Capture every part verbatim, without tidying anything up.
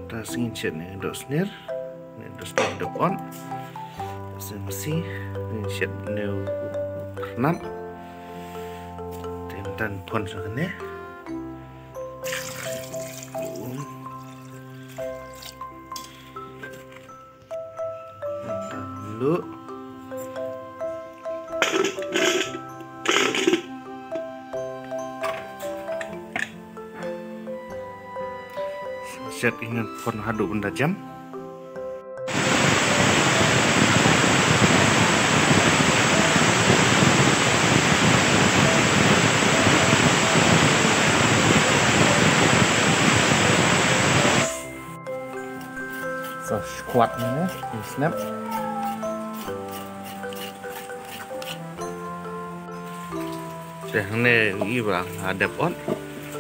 Te sa ngin shet ne doh snier, ne doh snier doh ot. Sa ngin shet ne u pyrnap. Te ngin tan pon sa kane. Um. Ngin tan lu. Shet ïa ngan pon haduh ban da jem. Sa squat ne, ïa snap. Te hangne i ba nga dep ot.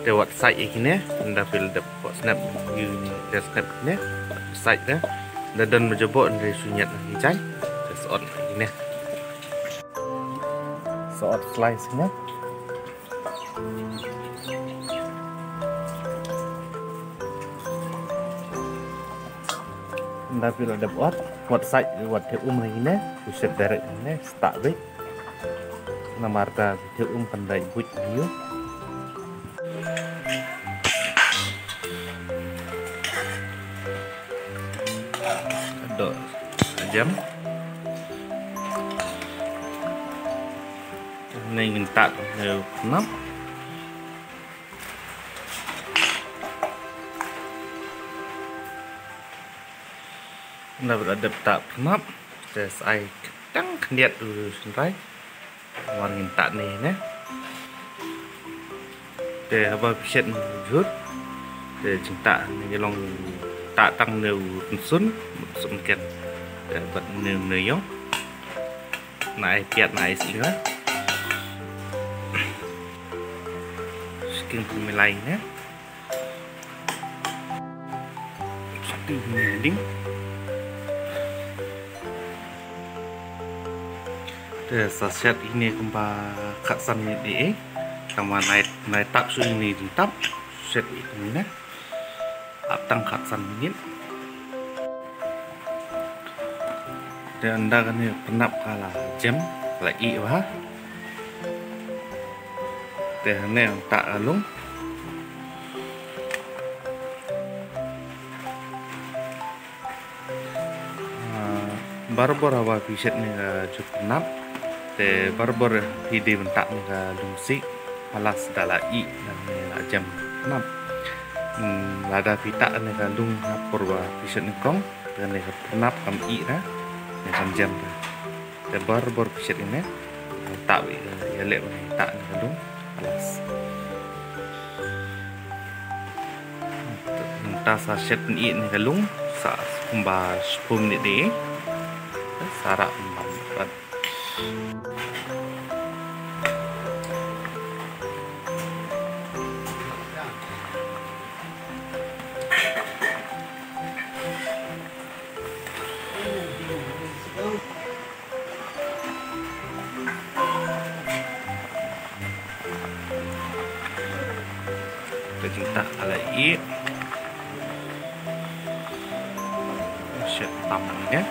Te wat sait ïa kine, ynda phi la dep ot snap, ïa dep snap kine, sait te. Ynda don ba jaboh, ynda shu ñiat na ki jaiñ. Te sa ot kine. Sa ot slice kine. Ynda phi la dep ot, wat sait, wat thiah um na kine, u shet direct kine, start beit. Namar te thiah um kan dei buit ïa u. Doh jem. Ngin tah ne u pyrnap. Ynda phi la dep tah pyrnap, te sa ai tang khyndiat u shynrai. Namar ngin tah ne ne. Te haba phi shet ne jhur, te jingtah ne ka long tah tang ne u rynsun, mut sumken. Te bad ne u ïong. Na ai piat na ai sih. Skin pemilai ne. Satu ni ding. Te sa shet ine kumba khatsan minit eh. Tang ba nai, nai tap shu ine ding tap. Shet ine. Ap tang khatsan minit. Te ynda kane pynap ka la jem, ka la ih bha. Te hangne tah ka lung. Ah, barabor haba phi shet ne ka jhur pynap. Te barabor phi dei ban tah ne ka lung sih. Palas da la ih ne la jem pynap. Hmm, lada phi tah ne ka lung ha por ba phi shet ne kong. Te ne ka pynap kam ih ra. Ne kam jem ra. Te barabor phi shet ne. Tah wi ïa leh ne tah ne ka lung. Palas. Nangta sa shet pynïeh ne ka lung sa kumba shiphew minit de. Sa rah pynban pat. Ka jingtah ka la ih. Shet tam ne.